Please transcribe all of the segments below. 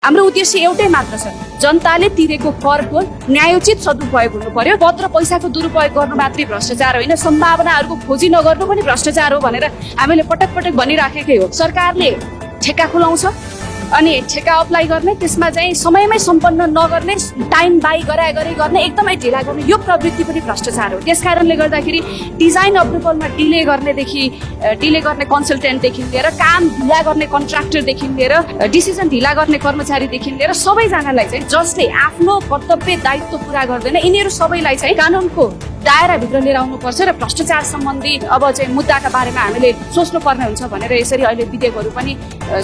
हाम्रो उद्देश्य एउटै मात्र छ, जनताले तिरेको करको न्यायोचित सदुपयोग हुनु पर्यो। पद र पैसाको दुरुपयोग गर्नु मात्रै भ्रष्टाचार होइन, सम्भावनाहरूको खोजी नगर्नु पनि भ्रष्टाचार हो भनेर हामीले पटक पटक भनिराखेकै हो। सरकारले ठेक्का खुलाउँछ अनि ठेक्का अप्लाई गर्ने, त्यसमा चाहिँ समयमै सम्पन्न नगर्ने, टाइम बाई गराए गर्ने, एकदमै ढिला गर्ने, यो प्रवृत्ति पनि भ्रष्टाचार हो। त्यसकारणले गर्दाखेरि डिजाइन अप्रुभलमा डिले गर्ने कन्सल्टेन्टदेखि लिएर, काम ढिला गर्ने कन्ट्र्याक्टरदेखि लिएर, डिसिजन ढिला गर्ने कर्मचारीदेखि लिएर सबैजनालाई चाहिँ जसले आफ्नो कर्तव्य दायित्व पुरा गर्दैन, यिनीहरू सबैलाई चाहिँ कानुनको दायराभित्र लिएर आउनुपर्छ र भ्रष्टाचार सम्बन्धी अब चाहिँ मुद्दाका बारेमा हामीले सोच्नुपर्ने हुन्छ भनेर यसरी अहिले विधेयकहरू पनि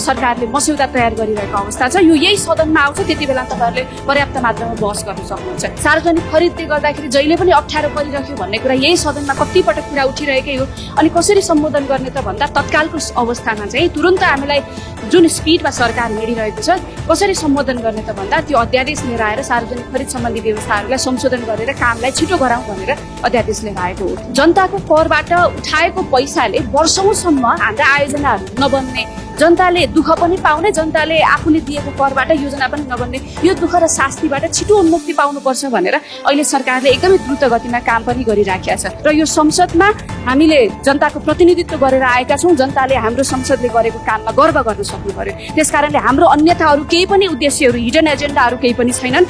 सरकारले मस्यौदा तयार गरिरहेको अवस्था छ। यो यही सदनमा आउँछ, त्यति बेला तपाईँहरूले पर्याप्त मात्रामा बहस गर्न सक्नुहुन्छ। सार्वजनिक खरिदले गर्दाखेरि जहिले पनि अप्ठ्यारो परिरह्यो भन्ने कुरा यही सदनमा कतिपटक कुरा उठिरहेकै हो। अनि कसरी सम्बोधन गर्ने त भन्दा तत्कालको अवस्थामा चाहिँ तुरन्त हामीलाई जुन स्पिडमा सरकार हिँडिरहेको छ, कसरी सम्बोधन गर्ने त भन्दा त्यो अध्यादेश लिएर आएर सार्वजनिक खरिद सम्बन्धी व्यवस्थाहरूलाई संशोधन गरेर कामलाई छिटो गराउँ भनेर अध्यादेश लिएर आएको हो। जनताको करबाट उठाएको पैसाले वर्षौंसम्म हाम्रा आयोजनाहरू नबन्ने, जनताले दुःख पनि पाउने, जनताले आफूले दिएको करबाट योजना पनि नबन्ने, यो दुःख र शास्तिबाट छिटो उन्मुक्ति पाउनुपर्छ भनेर अहिले सरकारले एकदमै द्रुत गतिमा काम पनि गरिराखेका छ। र यो संसदमा हामीले जनताको प्रतिनिधित्व गरेर आएका छौँ। जनताले हाम्रो संसदले गरेको काममा गर्व गर्न सक्नु पर्यो। त्यसकारणले हाम्रो अन्यथा अरू केही पनि उद्देश्यहरू, हिडन एजेन्डाहरू केही पनि छैनन्।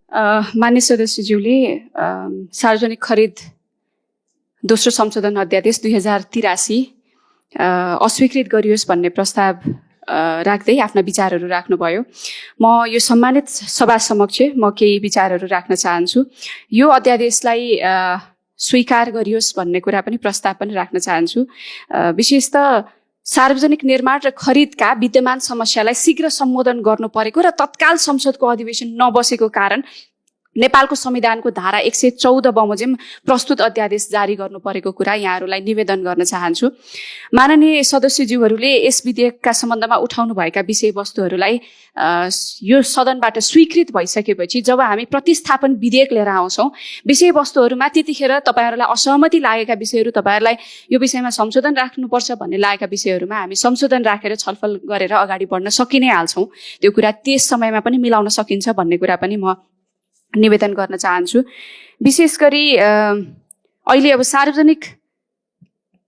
मान्य सदस्यज्यूले सार्वजनिक खरिद दोस्रो संशोधन अध्यादेश 2083 अस्वीकृत गरियोस् भन्ने प्रस्ताव राख्दै आफ्ना विचारहरू राख्नुभयो। म यो सम्मानित सभा समक्ष म केही विचारहरू राख्न चाहन्छु। यो अध्यादेशलाई स्वीकार गरियोस् भन्ने कुरा पनि प्रस्ताव पनि राख्न चाहन्छु। विशेषतः सार्वजनिक निर्माण र खरिदका विद्यमान समस्यालाई शीघ्र सम्बोधन गर्नु परेको र तत्काल संसदको अधिवेशन नबसेको कारण नेपालको संविधानको धारा 114 बमोजिम प्रस्तुत अध्यादेश जारी गर्नु परेको कुरा यहाँहरूलाई निवेदन गर्न चाहन्छु। माननीय सदस्यज्यूहरूले यस विधेयकका सम्बन्धमा उठाउनुभएका विषयवस्तुहरूलाई यो सदनबाट स्वीकृत भइसकेपछि जब हामी प्रतिस्थापन विधेयक लिएर आउँछौँ, विषयवस्तुहरूमा त्यतिखेर तपाईँहरूलाई असहमति लागेका विषयहरू, तपाईँहरूलाई यो विषयमा संशोधन राख्नुपर्छ भन्ने लागेका विषयहरूमा हामी संशोधन राखेर छलफल गरेर अगाडि बढ्न सकि नै हाल्छौँ। त्यो कुरा त्यस समयमा पनि मिलाउन सकिन्छ भन्ने कुरा पनि म निवेदन गर्न चाहन्छु। विशेष गरी अहिले अब सार्वजनिक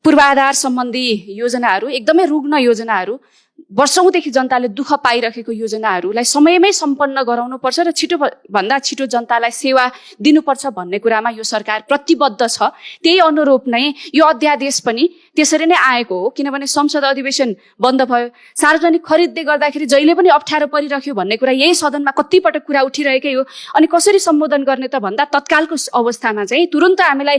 पूर्वाधार सम्बन्धी योजनाहरू, एकदमै रुग्ण योजनाहरू, वर्षौंदेखि जनताले दुःख पाइरहेको योजनाहरूलाई समयमै सम्पन्न गराउनुपर्छ र छिटो भन्दा छिटो जनतालाई सेवा दिनुपर्छ भन्ने कुरामा यो सरकार प्रतिबद्ध छ। त्यही अनुरूप नै यो अध्यादेश पनि त्यसरी नै आएको हो। किनभने संसद अधिवेशन बन्द भयो, सार्वजनिक खरिदले गर्दाखेरि जहिले पनि अप्ठ्यारो परिरह्यो भन्ने कुरा यही सदनमा कतिपटक कुरा उठिरहेकै हो। अनि कसरी सम्बोधन गर्ने त भन्दा तत्कालको अवस्थामा चाहिँ तुरन्त हामीलाई